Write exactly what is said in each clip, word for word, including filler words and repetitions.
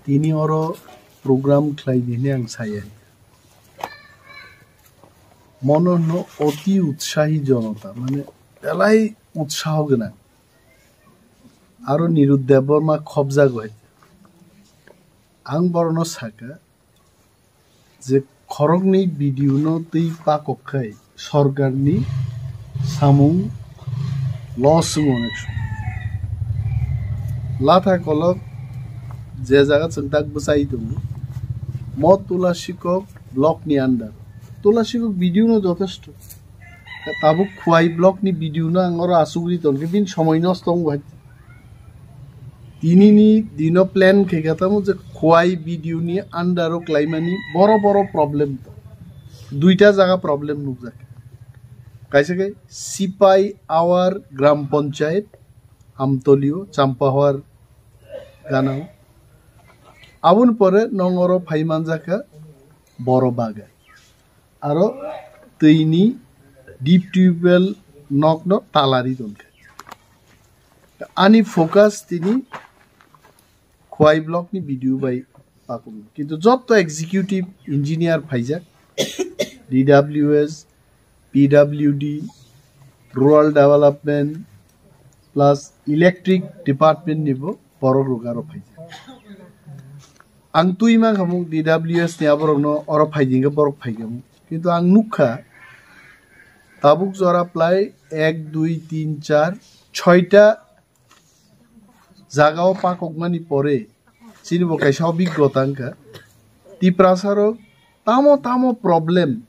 Tini oro program khlai di hwnwi ang saya. Mono hwno oti utsahi jonota, mane belai utsaho gwnang. Aro Nirud Debbarma khobjago hai. Ang borokno saka, je khoroknwi video no twi pakok khai sorkarni samung loss wngo onek somoy. Latha kolok je jaga chwng tak bwchai tongo, mo Tulasikok block ni under. Tulasikok video no jotesto. Tabuk Khwai block ni video no ang oro asugri tongkhe bini somoi nosto wngbai. Tini ni dino plan khe kha tamo je Khwai video ni under o klaimani boro boro problem to. Duita jaga problem nukjak. Kaisa khe Sipai Awar Gram Panchayat, Amtolio, Champahwar ganao. Aboni pore nong oro phai manjakha Boro Bagai. Aro twi ni deep tubewell nok no talari tonkha. Ani focus tini Khwai block ni video bai pakung. Kintu jotto executive engineer phaijak, D W S, P W D, rural development, plus electric department ni bo borok rok aro phaijak. Ang twi mankha mung D W S ni aborok no oro phaidi hwnkhe borok phaikha mung. Kintu ang nukha tabuk jora plai ek, dui, tin, char, chhoita jaga o pakokmani pore chini bo kaisa obiggota wngkha. Tiprasa rok tamo tamo problem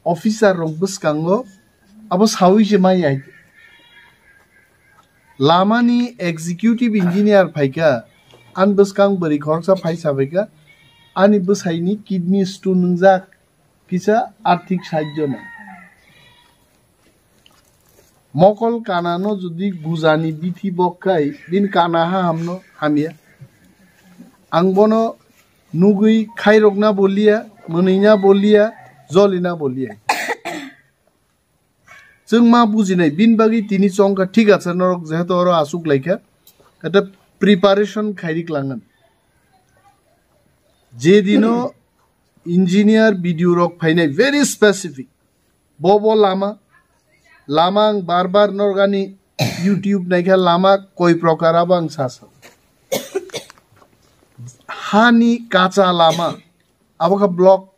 officer rok bwskango abo sawi se maya. Lamani executive engineer phaikha, an bwskang bwrwi khoroksa phai sabaikha, ani bwsaini kidney stone wngjak, kisa arthik sahajjo nang. Mokol kanano jodi gujani bithi bok khai, bini kana ha hamno hamya. Ang bono nugwi khairokna boliya, mwnwina boliya, jolina boliya. Chwng ma bujinai, bini bagwi tini chongkha, thik acha norok jehetu oro asuk laikha, eta preparation khairi klangan. Je dino engineer B D O rok phainai very specific. Bo bo lama, lama ang bar bar norgani YouTube naikha lama koi prokar abo ang sasa. Hani kacha lama, abo kha block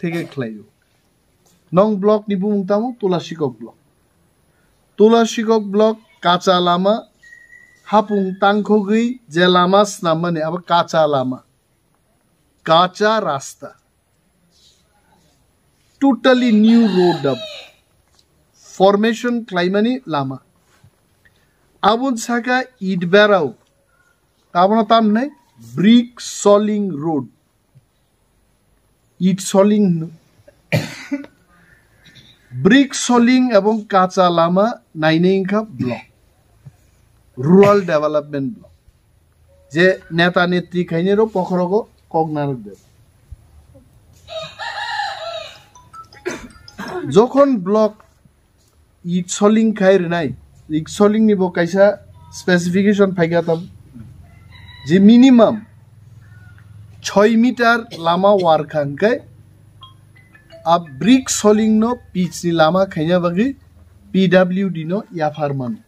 theke khlaio. Nong block ni bumung tamo Tulasikok block. Tulasikok block kacha lama, hapung tangkhogwi je lama snammani abo kacha lama. Kacha rasta. Totally new road da formation khlaimani lama. Abun saka it berao. Abono tamnai brick soling road. It soling hino. Brick soling ebong kacha lama nainai wngkha block. Rural development block. Je neta netri khainai rok pokhorogo kok narwk de. Jokhon block it soling khai rwnai, it soling ni bo kaisa specification phaikha tam, je minimum choi meter lama war kha hwnkhe a brick soling no pitch ni lama khaina bagwi P W D no yaphar mano.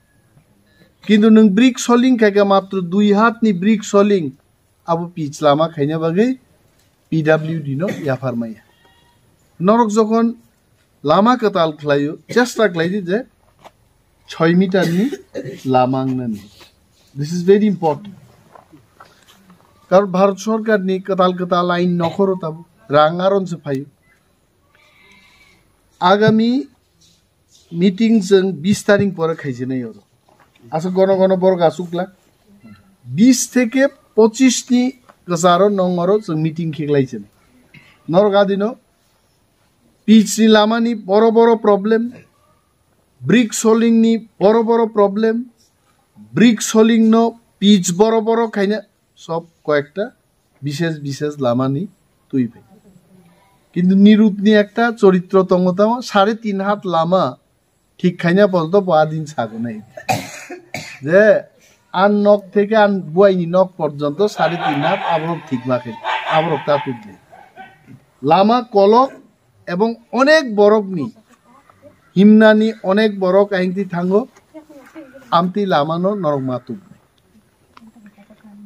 Kintu nwng brick soling khaikha matro dui hat ni brick soling, abo pitch lama khaina bagwi P W D no yaphar maya. Norok jokhon lama kwtal khlaio, chesta khlai di je choi meter ni lama wngnani. This is very important. Karon Bharat Sorkar ni kwtal kwtal ain nokhoro tabo rang aron se phaio. Agami meeting chwng bis tarik pore khaisinai oro. Aswk gono gono borok aswk glak. Bis theke pochis ni kwcharo nong oro chwng meeting khe glai sinai. Norok adino pitch ni lama ni boro boro problem, brick soling ni boro boro problem, brick soling no pitch boro boro khaina sob koyekta bishesh bishesh lama ni twi phai. Kintu Nirud ni ekta choritro tongo tamo, sare tin hat lama thik khaina porjonto bo adin sago nai. Je an nok theke an buaini nok porjonto sare tin hat aborok thik ma khe, aborok ta tubdi. Lama kolok ebong onek borokni himnani onek borok aingti thango, amtwi lamano norok ma tubdi.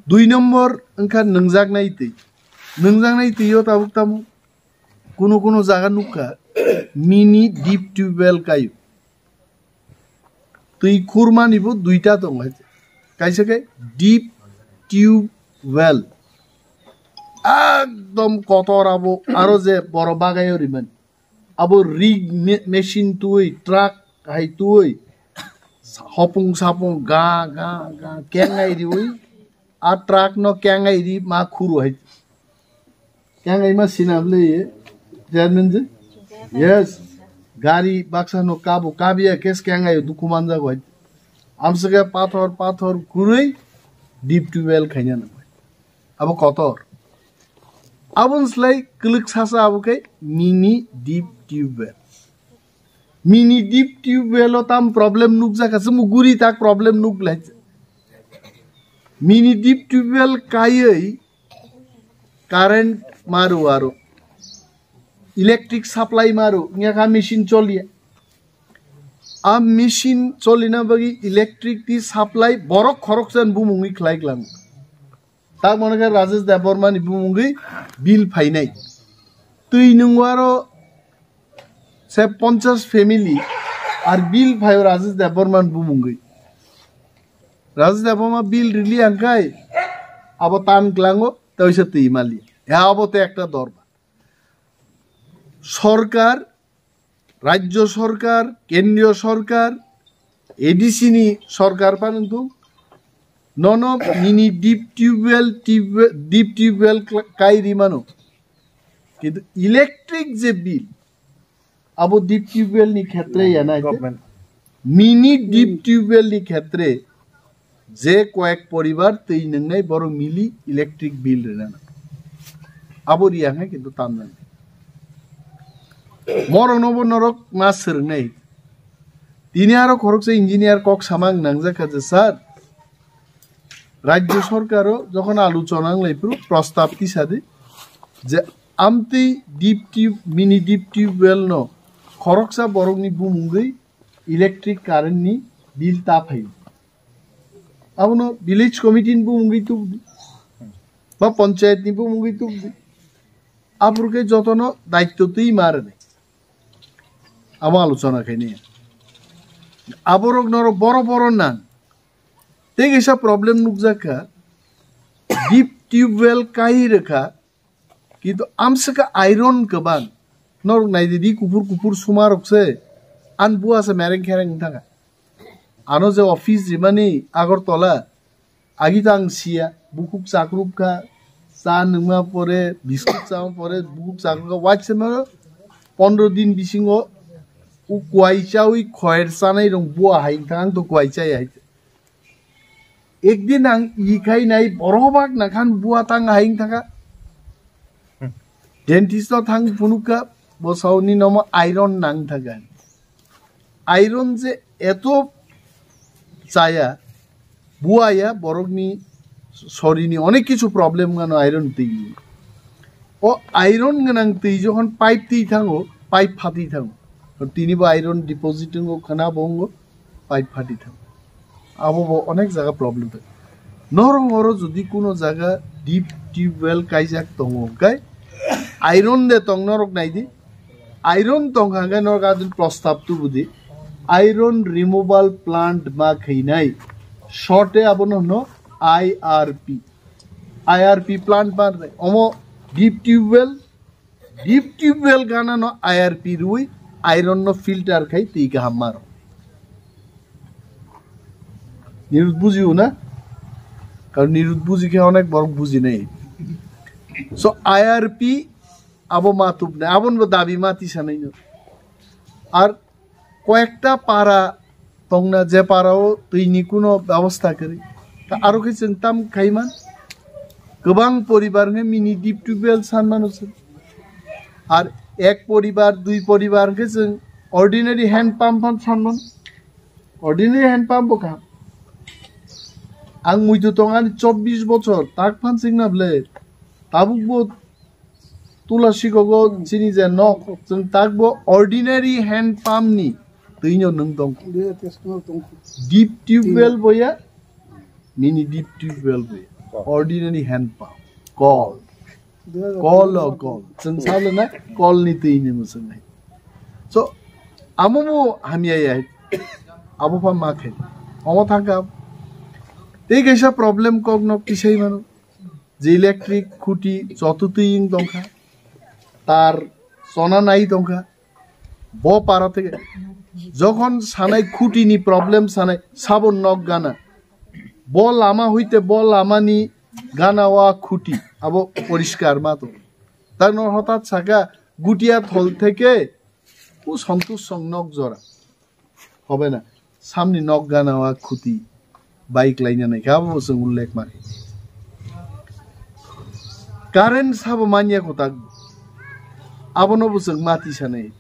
Dui nombor wngkha nwngjaknai twi. Nwngjaknai twi o tabuk tamo kunu kunu jaga nukha mini deep tubewell kaio. Twi khurmani bo duita tongo hai. Kaisa khe deep tubewell. Ekdom kotor abo aro je boro bagaio rimani. Abo rig me-, machine twi, truck hai twi, hopung sapung ga, ga, ga, kengai riwi, a truck no kengai ri ma khuru hai. Kengai ma sinable ye, chairman je? Yes. Gari baksa no kabu, kabiya kes kengai dukhu manjago hai. Amsaka pathor, pathor khurui, deep tubewell khaina nang. Abo kotor. Aboni slai kwlwk sasa abo khe mini deep tubewell. Mini deep tubewell o tam problem nukjak kha, chwng guri tak problem nuk lai. Mini deep tubewell kaiwi current maru aro. Electric supply maru, wngya kha machine choliya. A machine cholina bagwi electric ni supply borok khoroksa ni bumungwi khlai klang. Tak mane khe Rajesh Debbarma ni bumungwi bill phainai. Twi nungwaro se ponchash family ar bill phaio Rajesh Debbarma ni bumungwi. Rajesh Debbarma bill rili angkai abo tan klango tawisa twi mali. Ya abo te ekta dorbar. Sorkar, Rajya Sorkar, Kendriya Sorkar, A D C ni Sorkar panung thung, nono mini deep tubewell, tubewell, deep tubewell kla-, kai ri mano. Kintu electric je bill, abo deep tubewell ni khetre ya na, government. Mini deep tubewell ni khetre je koyek poribar twi nwngnai borok mili electric bill rina nang. Abo riya khe kintu tam nang. Morok no bo norok ma swrwngnai. Tini aro khoroksa engineer kok samang nangjak kha je, "Sir, Rajya Sorkaro jokhon aluchona wng lai phuru prostab tisa di je amtwi deep tube, mini deep tubewell no khoroksa borokni bumungwi electric current ni bill ta phaio." Abono village committee ni bumungwi tubdi ba panchayat ni bumungwi tubdi. Aphuru khe jotono daityo twi ma rwnai. Abo aluchona khainai. Aborok norok boro boro nang. Tei kaisa problem nukjak kha, deep tubewell kai rwkha, kintu amswkha iron kwbang. Norok naidi di kuphur kuphur suma rok se, an bua se mereng khereng wng thangkha. Ano je office rimani Agartala, agi to ang siya, bukhuk chakrub kha, cha nungma pore, biscuit chama pore, bukhuk chakrub kha, waisa mano pondro din bisingo u kwai chawi khoer chanai rong bua hai wng thang, ang to kwai chaya hai. Ekdin ang i khai nai borok bak na khan bua tang hai wng thang kha. Dentist no thang phunuk kha, bo sauni nomo iron nang thang kha. Iron je eto chaya, buaya borokni sorini onek kichu problem gano iron twi. O iron gwnang twi jokhon pipe twi thango, pipe phatwi thango. Tini bo iron deposit wngo khana bo wngo, pipe phatwi thango. Abo bo onek jaga problem thango. Norok oro jodi kuno jaga deep tubewell kaijak tongo hwnkhe iron de tong norok naidi. Iron tong hwnkhe norok adin prostab tubudi. Iron removal plant ma khainai. Short e abono hwno I R P. I R P plant ma rwnai. Omo deep tubewell, deep tubewell gana no I R P rwi iron no filter khai twi kaham maro. Nirud bujiu na? Karon nirud buji khe onek borok bujinai. So I R P abo ma tubnai, aboni bo dabi ma tisanai no. Ar koyekta para tongna je para o twi ni kuno bebosta kwrwi. Ta aro khe chwng tam khaiman. Kwbang poribar hwnkhe mini deep tubewell san mano chwng. Ar ek poribar, dui poribar hwnkhe chwng ordinary hand pump phan san mano. Ordinary hand pump bo kaham. Ang muitu tong ani chobbish bochor, tak phan singna ble. Tabuk bo tula sikogo chini je nok, chwng tak bo ordinary hand pump ni twino nwng tong. Deep tubewell boya, nini deep tubewell boya. Ordinary hand pump. Kol. Kol o kol. Chwng salo na kol ni twi ni mwswng hai. So, amo bo hamya ya. Abo pha ma khe. Omo thangka. Tei kaisa problem kok nok kisai mano. Je electric khuti joto twi wng tongkha. Tar sona nai tongkha. Bo para theke. Jokhon sanai khuti ni problem sanai sabo nok gana. Bo lama hoite bo lama ni gana wa khuti. Abo poriskar ma to. Tak no hotat saka gutia thol theke u sontus song nok jora. Hobe na, samni nok gana wa khuti. Bike laina nai kha, abo bo chwng ullek ma khe. Current sabo manya kwtak. Abono bo chwng mati sanai.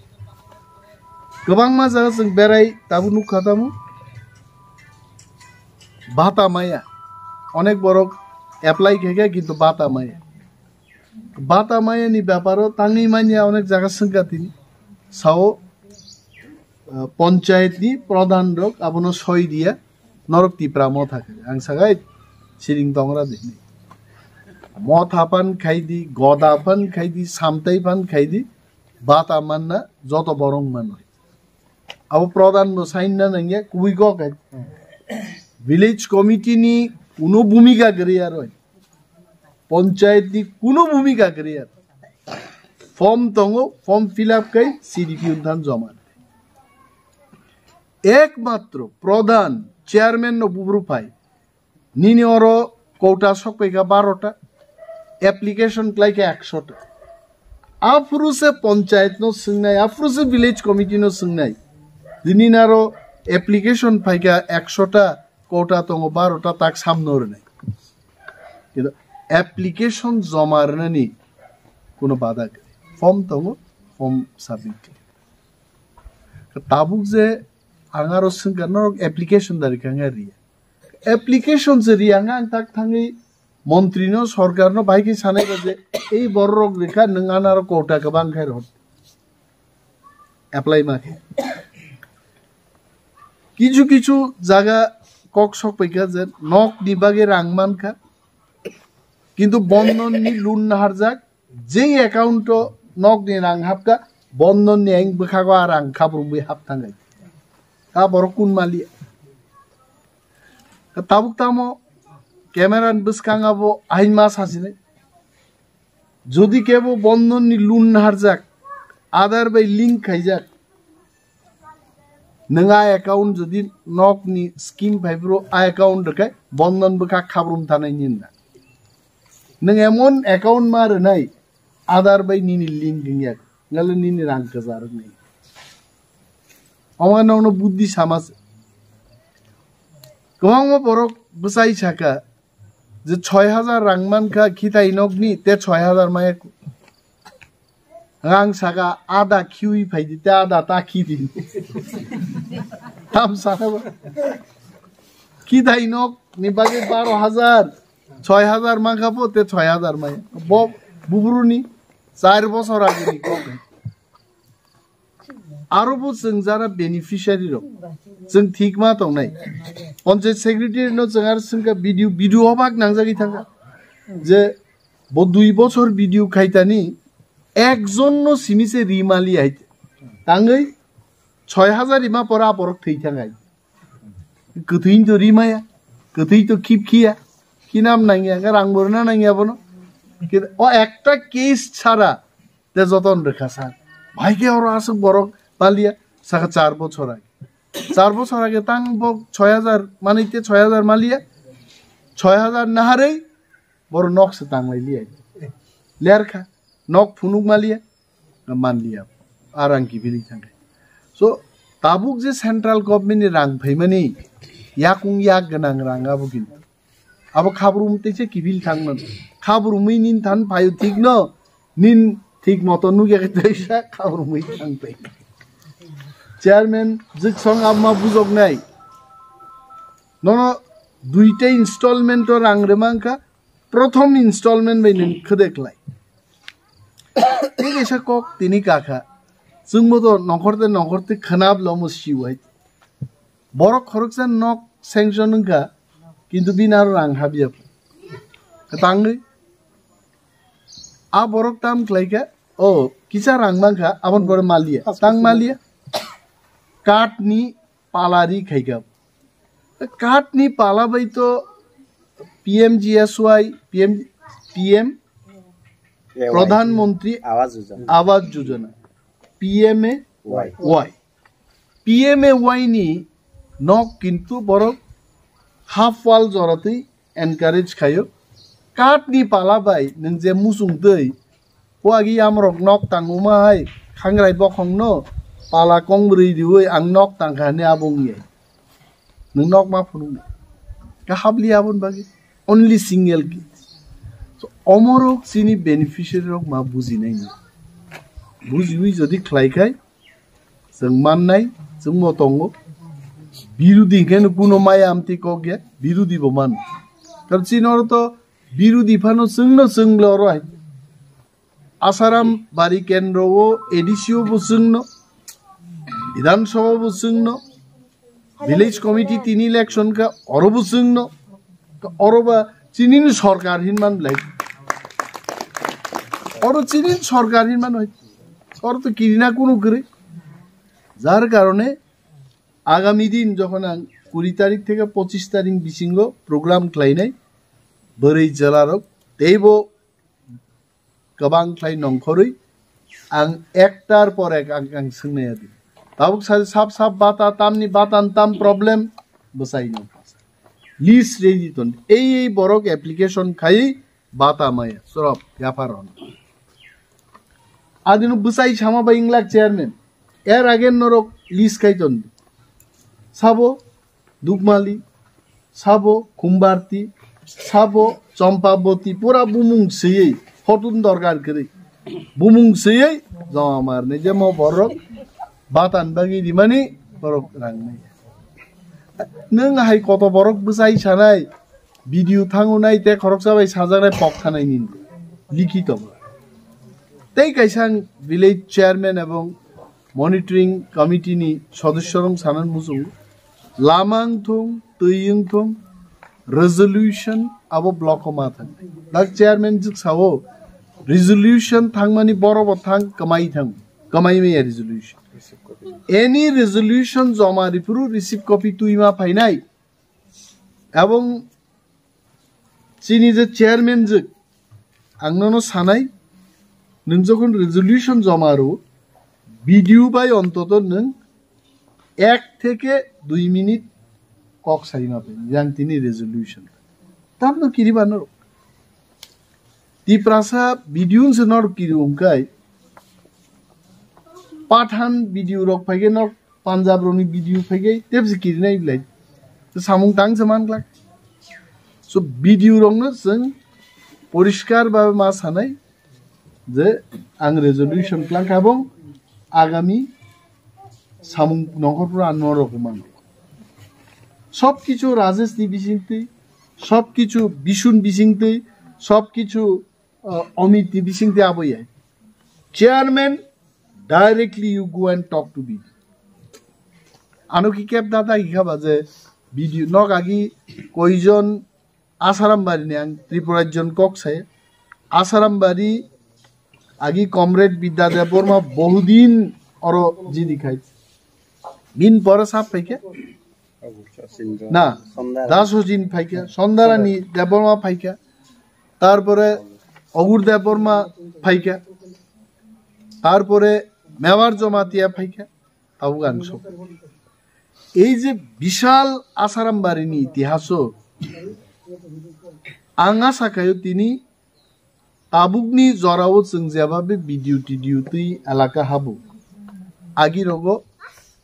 Kwbangma jaga chwng berai, tabuk nukha tamo. Bata maya. Onek borok apply khe khe, kintu bata maya. Bata maya ni beparo tangwi manya onek jaga swngkha tini. Sao, ah, panchayat ni pradhan rok abono soi dia norok Tipra Motha khe. Ang sagai siring tongra di. Motha phan khai di, goda phan khai di, samtai phan khai di, bata manna joto borong mano. Abo pradhan bo sainna nangya kubui kok hai. Village committee ni kuno bhumika kwrwi aro. Panchayat ni kuno bhumika kwrwi aro. Form tongo, form fill up khai C D P unthan joma. Ekmatro pradhan chairman no bubru phai. Nini oro kota sokpaikha barota, application klaikha ekshota. Aphuru se panchayat no swngnai, aphuru se village committee no swngnai. Dini naro application phaikha ekshota, kota tongo barota, tak samno rwnai. Kintu application joma rwnani kuno bada kwrwi. Form tongo, form submit khlai. Tabuk je ang aro swngkha norok application da rikha wngya riya. Application se riya wngkha ang tak thangwi montri no, sorkar no bai khe sanai ba je ei borok rikha nwng anaro kota kwbang khai rw. Apply ma khe. Kichu kichu jaga kok sok paikha je nok ni bagwi rang mankha. Kintu bondon ni loan naharjak, jei account o nok ni rang hapkha, bondon ni ang bwkhago a rang khabrumwi hap thangai. A borok kun mali? Tabuk tamo camera ni bwskang abo ahin ma sasinai. Jodi kebo bondon ni loan naharjak, Aadhaar bai link khaijak, nwng a account jodi nok ni scheme phai phuru a account rwkhe bondon bwkha khabrum thanai ni na. Nwng emon account ma rwnai, Aadhaar bai nini link wngya, ngale nini rang kwchar wngnai. Omo nokno buddhi sama se. Kwbangma borok bwsai saka je soi hajar rang mankha khitai nokni, te soi hajar maya. Ang saka, ada khiwi phaidi, te ada ta khidi. Tam sana ba. Khitai nok ni bagwi baro hajar, soi hajar mankha po, te soi hajar maya. Bo bubruni char bosor agini kok. Aro bo chwng jara beneficiary rok, chwng thik ma tongnai. Panchayat secretary no chwng aro swngkha B D O, B D O obak nangjagwi thangkha. Je bo dui bochor B D O khaitani, ekjon no simi se ri mali hai. Tangwi soi hajar rima pora borok thwi thangai. Kwthwi to ri maya, kwthwi to khip khiya, khinam nangya, rang borna nangya bono. Khe o ekta case chara te joton rwkha sa. Bhai khe oro aswk borok maliya, saka char bochor age. Char bochor age tang bo soi hajar, mani te soi hajar maliya. Soi hajar naharwi boro nok se tanglai liya. Lerkha, nok phunuk maliya, manliya. Arang kibili thangkhe. So, tabuk je central government ni rang phaimani, yakung yak gwnang rang abo kintu. Abo khabrum teisa kibil thangmano. Khabrumwi nin than phaio thikno, nin thik moto nukya khe teisa khabrumwi thang phai. Chairman, jwksong abma bujoknai. Nono Duita installment o rang rwmang kha, prothom installment bai nwng khwde khlai. Tei kaisa kok tini kakha, chwngbo to nokhorte nokhorte khwnap lomo siwai. Borok khoroksa nok sanction wngkha, kintu bini aro rang habya. Tangwi a borok tam khlaikha, o kisa rang mankha, abon pore maliya, tang maliya. Card ni pala ri khaikha. Card ni pala bai to P M G S Y, P M, P M, Pradhan Mantri Awas Yojana. Awas Yojana, P M A Y. P M A Y ni nok kintu borok half wall joratwi encourage khaio. Card ni pala bai nwng je muchung twi, o agi yamrok nok tanguma hai khangrai bokhong no pala kong bwrwi riwi ang nok tangkha hwnwi abo wngya. Nwng nok ma phunuknai. Ka habli abon bagwi. Only single case. So, omorok chini beneficiary rok ma bujinai no. Bujiwi jodi khlai khai, chwng mannai, chwngbo tongo. Birudi khe no kuno maya amtwi kok ya, birudi bo mano. Kar chini oro to birudi phano chwngno chwng le oro hai. Asaram bari kendro o A D C o bo chwngno, Bidhan Sabha bo chwngno, village committee tini election kha oro bo chwngno, oro ba chini ni sorkar hinman blai. Oro chini ni sorkar hinman hoi. Oro to kirina kunu kwrwi. Jar karone agami din jokhon ang kuri tarik theke pochis tarik bisingo program khlainai, bwrwi jwlarok teibo kwbang khlai nongkhorwi ang ektar por ek ang, ang swngnai adi. Tabuk sa sap sap bata tamni batan tam problem bwsai no. List ready ton. Ei ei borok application khai bata maya. Sorop yapar on. Adino bwsai sama bai inglak chairman. Er agen norok list khai ton. Sabo Dukmali, sabo Khumbarti, sabo Chompaboti, pura bumung seyei, hotun dorkar kwrwi. Bumung seyei, joma marni, je mo borok, batan bagwi rimani, borok rangnai. Nwng hai koto borok bwsai sanai, video thangunai, te khoroksa bai sajaknai pok thanai nini, likhi tongo. Tei kaisa ang village chairman ebong monitoring committee ni sodosyo rok sanan muchungo, lama wngthung, twi wngthung, resolution abo block o ma thang. Dak chairman jwk sao, resolution thangmani boro bo thang, kwmai thang, kwmai maya resolution. Any resolution joma ripuru receive copy twi ma phainai. Ebong chini je chairman je ang nono sanai, nwng jokhon resolution joma rw, video bai ontoto nwng ek theke dui minute kok sai ma pai, yang tini resolution. Tamno kiri bano. Tiprasa video se nor kiri ungkai. Pathan video rok phaikhe nok Punjab rokni video phaikhe tepsi kirinai belai. Samung tang se man glak. So video rokno chwng poriskar babe ma sanai je ang resolution klang kha bong agami samung nongkhor pura ano rok man. Sob kichu Rajesh ni bisingtwi, sob kichu Bishun bisingtwi, sob kichu, uh, Amit ni bisingtwi abo ya. Chairman, directly you go and talk to B D O. Ano ki kep dada ki khaba je B D O nok agi koijon Asaram bari ni ang Tripura jon kok sai. Asaram bari agi comrade Bidya Debbarma bohudin oro jidi khai. Bin pore sap phaikhe? Na, Dasojin phaikha, Sondarani Debbarma phaikha, tarpore Ogur Debbarma phaikha, tarpore Mewar Jamatia phaikha, tabuk ang sok. Ei je bishal Asaram barini itihaso ang asa khaio tini Tabukni jorao chwng jeba be video tidio twi elaka habo. Agi rogo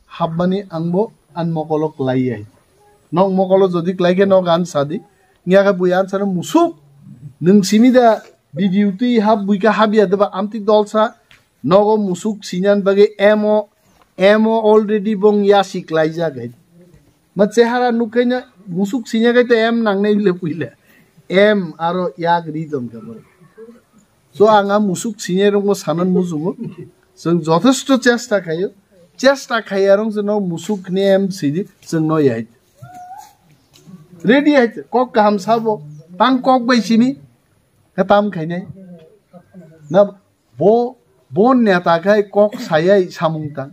hapmani angbo an mokolo klai ya. Nok mokolo jodi klai khe nok an sadi. Ngiya khe bui an sano musuk. Nwng simi da video twi hap bui kha hap ya deba amtwi dolsa. Nogo musuk sinan bagwi emo, emo already bong yasi klai jak hai. Ma chehara nukhaina musuk sinya kai to M nangnai le puila. M aro yak ri tong kha borok. So ang a musuk sinya rokbo sanan muchungo. Chwng jothesto chesta khaio. Chesta khaiya rong chwng no musuk ni M sidi chwng no yai. Ready hai kok kaham sabo. Tang kok bai simi. Khe tam khainai. Na bo, bo neta khai kok sayai samung tang.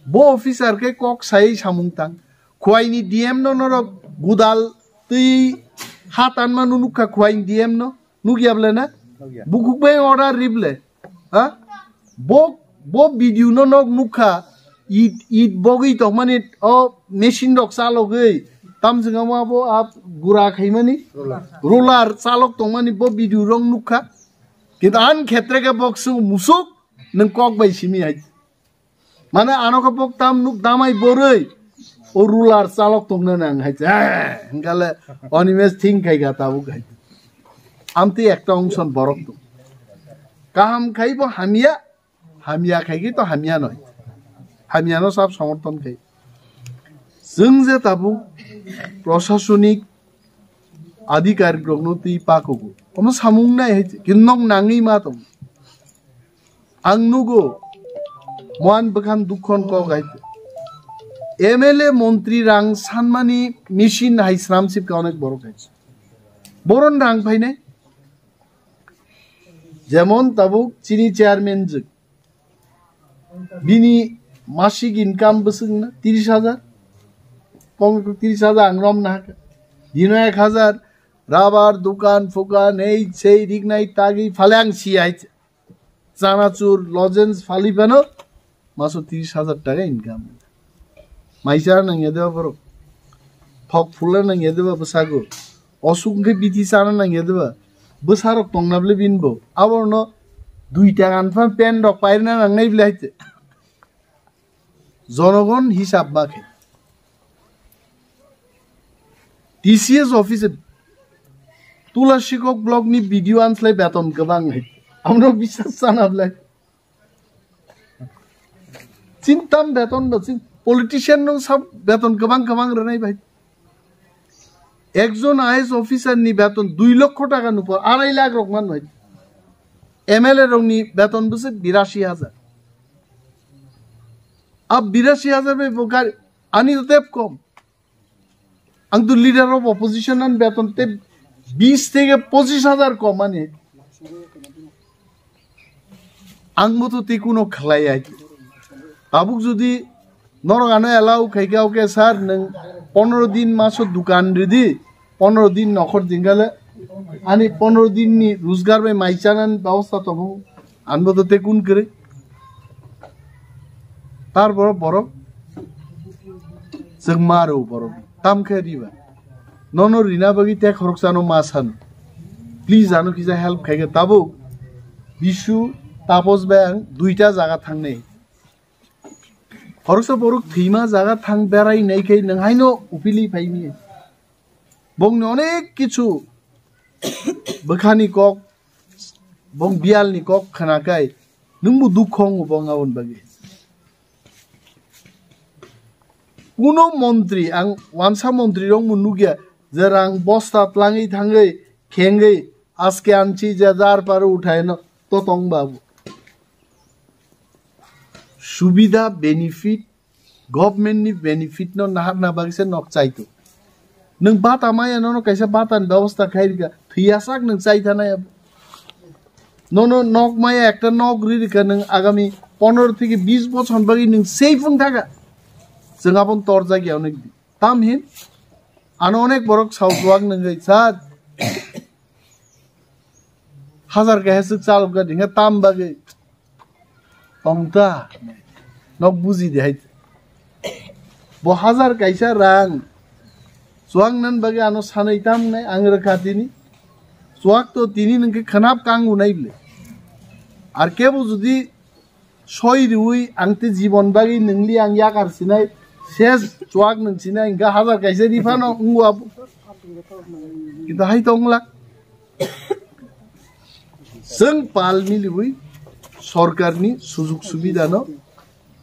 Bo officer khe kok sayai samung tang. Khuaini D M no norok gudal twi ha tanma no nukha khuaini D M no. Nukya ble na? Nukya. Bukhuk bai order rible. Ha? Bo, bo video no nok nukha. It, it bogwi tongmani o machine rok chalogwi. Tamswngma bo a gura khaimani. Roller. Roller chalok tongmani bo video rok nukha. Kintu an khetre khe bok swng musuk nwng kok bai simi hai. Mane ano khe bok tam nuk damai borwi o ruler chalok tongna nang hai. Eh, hingkale Animesh thing khai ga tabuk hai. Amtwi ekta ongson borok tong. Kaham khai bo hamya, hamya khai khe to hamya noi. Hamya no sab somorthon khai. Chwng je tabuk prashasonik adhikarik rokno twi pakugo. Omo samung nai hai, kintu nok nangwi ma tong. Ang nugo, moan bwkhan dukhon kok hai. M L A montri rang sanmani machine hai sram sip ka onek borok hai. Boron rang phainai. Jemon tabuk chini chairman jwk. Bini masik income bwswk na tiris hajar. Kok tiris hajar ang rom na haka. Dino ek hajar, rubber, dukan, fukan, ei, sei, rignai, tagi, phale ang si hai. Chanachur, lozenge, phali phano, maso tiris hajar taka income. Mai chana nangya deba borok. Thok phulna nangya deba bwsago. Osuk wngkhe bithi chana nangya deba. Bwsarok tongna bwle bini bo. Abono dui taka npha pen rok pairwna nangnai bwle haite. Jonogon hisab ma khe. T C S office Tula Sikok block ni B D O anslai beton kwbang hai. Amno bisas chana bwle. Chin tam beton bo chin politician no sab beton kwbang kwbang rwnai bai. Ekjon I A S officer ni beton dui lokho taka nupor, arai lakh rok man bai. M L A rok ni beton bwswk birashi hajar. Ab birashi hajar bai bo gari ani to tep kom. Ang to leader of opposition an beton te bis theke pochis hajar kom ani. Ang bo to te kuno khlai ai. Tabuk jodi norok ano allow khai khe, okay sir, nwng pondro din maso dukan ridi, pondro din nokhor jingale ani pondro din ni rojgar bai mai chanani bebosta tongo. Ang bo to te kun kwrwi. Tar borok, borok chwng ma rw borok. Tam khe riba. Nono rina bagwi te khoroksano ma sano. Please ano kisa help khai khe tabuk. Bisu Tapos bai ang duita jaga thangnai. Khoroksa borok thwima jaga thang berai nai khe nwng haino upili phai mia. Bongni onek kichu bwkhani kok, bong biyalni kok khna kai nwngbo dukho wngo bong aboni bagwi. Kuno montri, ang wansa montri rokbo nukya je rang bosta tlangwi thangwi khengwi aske anchi je jar paro uthaino to tong babu. Subida benefit, government ni benefit no naharna bagwi se nok chaitu. Nwng bata maya nono kaisa bata ni bebosta khai rika, thwiyasak nwng chai thana ya. Nono nok maya ekta nok ri rika, nwng agami pondro theke bis bochor bagwi nwng safe wng thaka. Chwng aboni torjak ya onek di. Tam hin? Ano onek borok sao chuak nwngwi, sir, hajar kaisa swk chalok gadi, hingke tam bagwi tongta? Nok buji di hai. Bo hajar kaisa rang chuak nan bagwi ano sanwi tam wngnai ang rwkha tini. Chuak to tini nwngkhe khwnap kang unai bwle. Ar kebo jodi soi riui ang te jibon bagwi nungli ang yakar sinai, ses chuak nung sinai, hingke hajar kaisa ri phano wngo abo. Kintu hai tongla. Chwng pal miliui sorkarni sujug subidano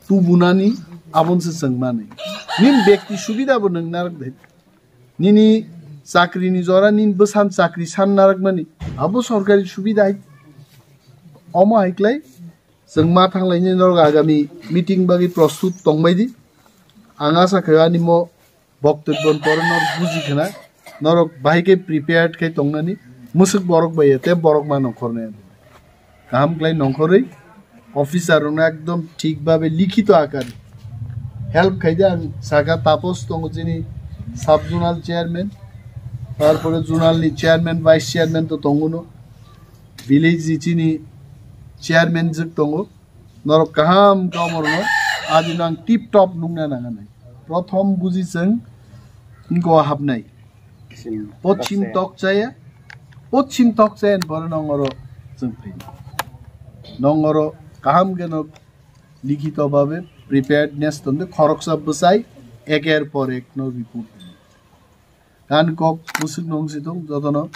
tubunani abonse chwng mani. Nin bekti subidabo nung narak de. Nini chakri ni jora nini bwsan chakri san narakmani abo sorkari subida hai. Omo hai klai chwng ma thanglaini norok agami meeting bagwi prostut tongbai di. Ang asa khayo ani mo boktobyo pore norok buji khna, norok bahai khe prepared khai tongnani, mwswk borok bai ya tei borok ma nongkhornai. Kaham khlai nongkhorwi officer rokno ekdom thik babe likhito akar help khaide. Ang saka Tapos tongo chini sub zonal chairman, tarpore zonal ni chairman, vice chairman to tongo no, village ni chini chairman jwk tongo. Norok kaham khe omorno adino ang tip top nukna nanganai. Prothom buji chwng ngo hapnai. Pochim tok chaya, pochim tok chaya ni pore nongoro chwng phai. Nongoro kaham khe no likhito babe preparedness tonde khoroksa bwsai eker por ek no report. Gan kok musuk nong situng jotono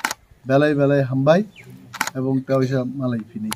belai belai hambai ebong tawisa malai phini.